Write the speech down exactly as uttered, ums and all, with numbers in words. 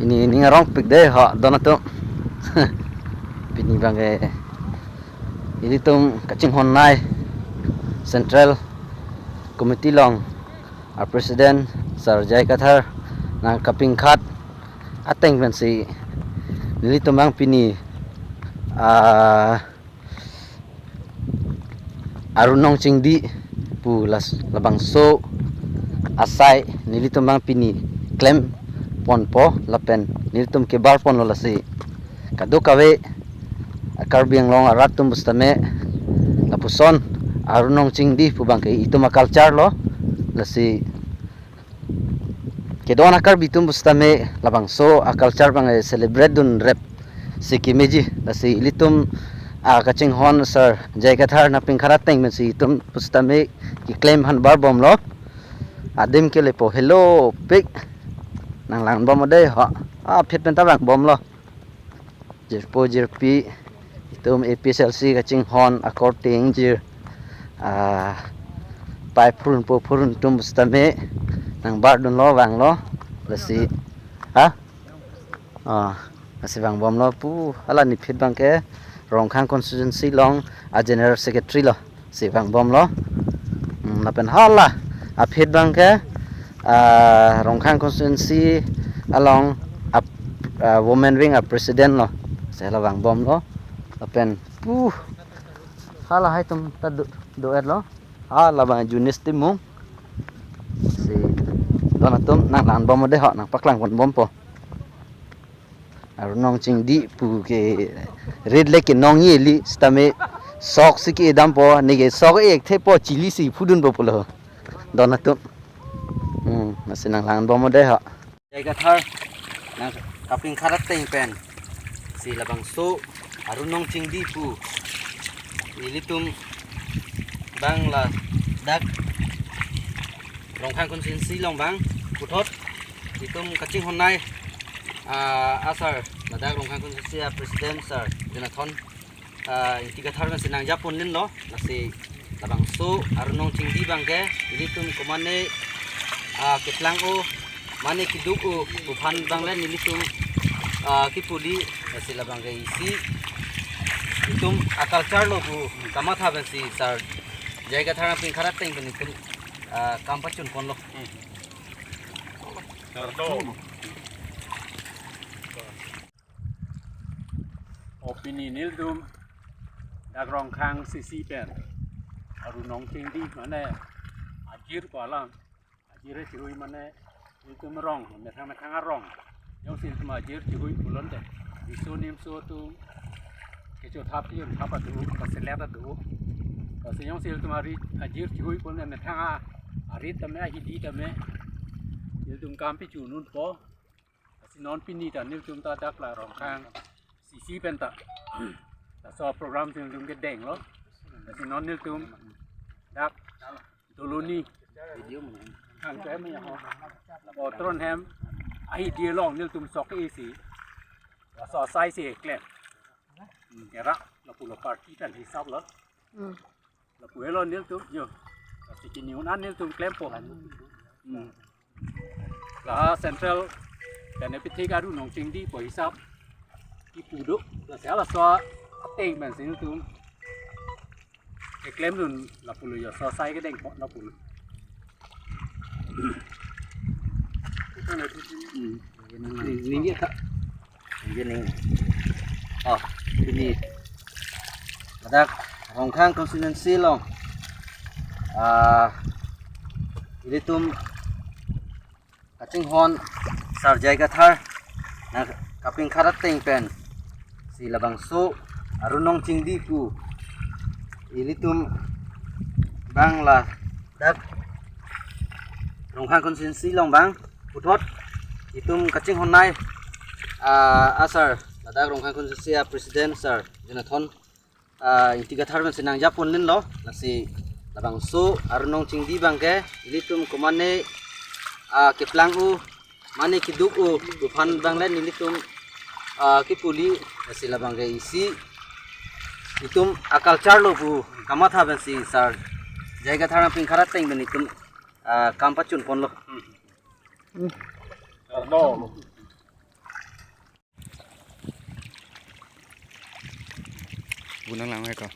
Pini ning arongpik dei ho, don atum. Pini abangke ilitum kachinghon nei Central Committee along a President Sir J I Kathar nangkapingkhat ateng pensi nelitum abang pini, ah, Arunong Chingdi pu las labangso asai nelitum abang pini klemponpo lapen nelitum kebarponlo. Lasi kadokave Karbi Anglong arat atum pusitame lapuson Arunong Chingdi pu abangke itum a culture lo. Lasi kedon a Karbi atum pusitame labangso a culture abang celebrate dunrep si kemeji. Lasi ilitum a kachinghon Sir J I Kathar nangpingkhat ateng pensi itum pusitame keklem aphan barbomlo. Adim ke lepo helopik, nanglangbom dei ho. Aphi pen ta vangbomlo. Jirpo jirpi itum A P H L C kachinghon akorte ingjir, ah, pai phurun po phurun atum pusitame nangbardunlo, vanglo. Lasi, ha? Ah, lasi vangbomlo pu, hala ni aphi abangke Rongkhang constituency along a General Secretary lo. Si vangbomlo. Hmm, lapen hala aphi abangke, ah, Rongkhang constituency along a, ah, women wing a president lo. Si hala vangbomlo. Lapen pu, halahai atum ta do, do-etlo. Hala abang Junis Timung. Si don atum nanglangbom dei ho, nangpaklangponbompo. Arunong Chingdi pu ke rit le ke nong ye li sitame sok si ke-edampo, ne ke sok ek thepo, chili si phudunpo pulo. Don atum. Hmm, lasi nanglangbom dei ho. J I Kathar nangkapingkhat ateng pensi labangso Arunong Chingdi pu ilitum abang ladak Rongkhang constituency along abang puthot itum kachinghon nei, ah, a sir, ladak Rongkhang constituency a president Sir Jonathan, ah, Ingti Kathar pensi nangjapon linlo. Lasi labangso Arunong Chingdi abangke ilitum komane, ah, keplang-o mane keduk-o pu aphan abang le nelitum, ah, kepuli. Lasi labangke isi itum a culture lo pu kamatha pensi Sir J I Kathar nangpingkhat ateng pen itum, ah, kam pachunponlo. Sardo. O pini nelitum dak Rongkhang C C pen Arunong Chingdi mane ajir ko alam, ajir chihui mane nelitum rong, methang methang arong. Jongsi nelitum ajir chihui pulote, riso nimso atum kecho thap, kejun thap adu, kaselet adu. Lasi jongsi nelitum ari ajir chihui pulote methang a, arit tame, ahidi tame nelitum kam pachununpo. Lasi non pini ta nelitum ta dak la Rongkhang C C pen ta laso program si nelitum kedenglo. Lasi non nelitum dak Doloni, video mana? Hang ke me ho. O Trondheim ahidi along nelitum sok isi. Laso asai si klem. Hmm, era lapulo party pen hisap lo. Hmm. Lapu helo nelitum, yo. Lasi kini un-an nelitum klempo. Hmm. La Central pen epithek Arunong Chingdi pu hisap kipu do. Lasi halaso ateng pensi nelitum keklemdun lapulo, yo, laso asai kedengpo lapulo. Hmm. Ningje ka. Ningje ning. Oh, pini ladak Rongkhang constituency along, ah, ilitum kachinghon Sir J I Kathar nangkapingkhat ateng pensi labangso Arunong Chingdi pu ilitum abang ladak Rongkhang constituency along abang puthot itum kachinghon nei, ah, a sir, ladak Rongkhang constituency a president Sir Jonathan, ah, Ingti Kathar pensi nangjapon linlo. Lasi labangso Arunong Chingdi abangke ilitum komane, ah, keplang-o mane keduk-o pu aphan abang le nelitum, ah, kepuli. Lasi labangke isi itum a culture lo pu kamatha pensi Sir J I Kathar nangpingkhat ateng pen itum, ah, kam pachunponlo. Hmm. Sardo. Bunang lang ko.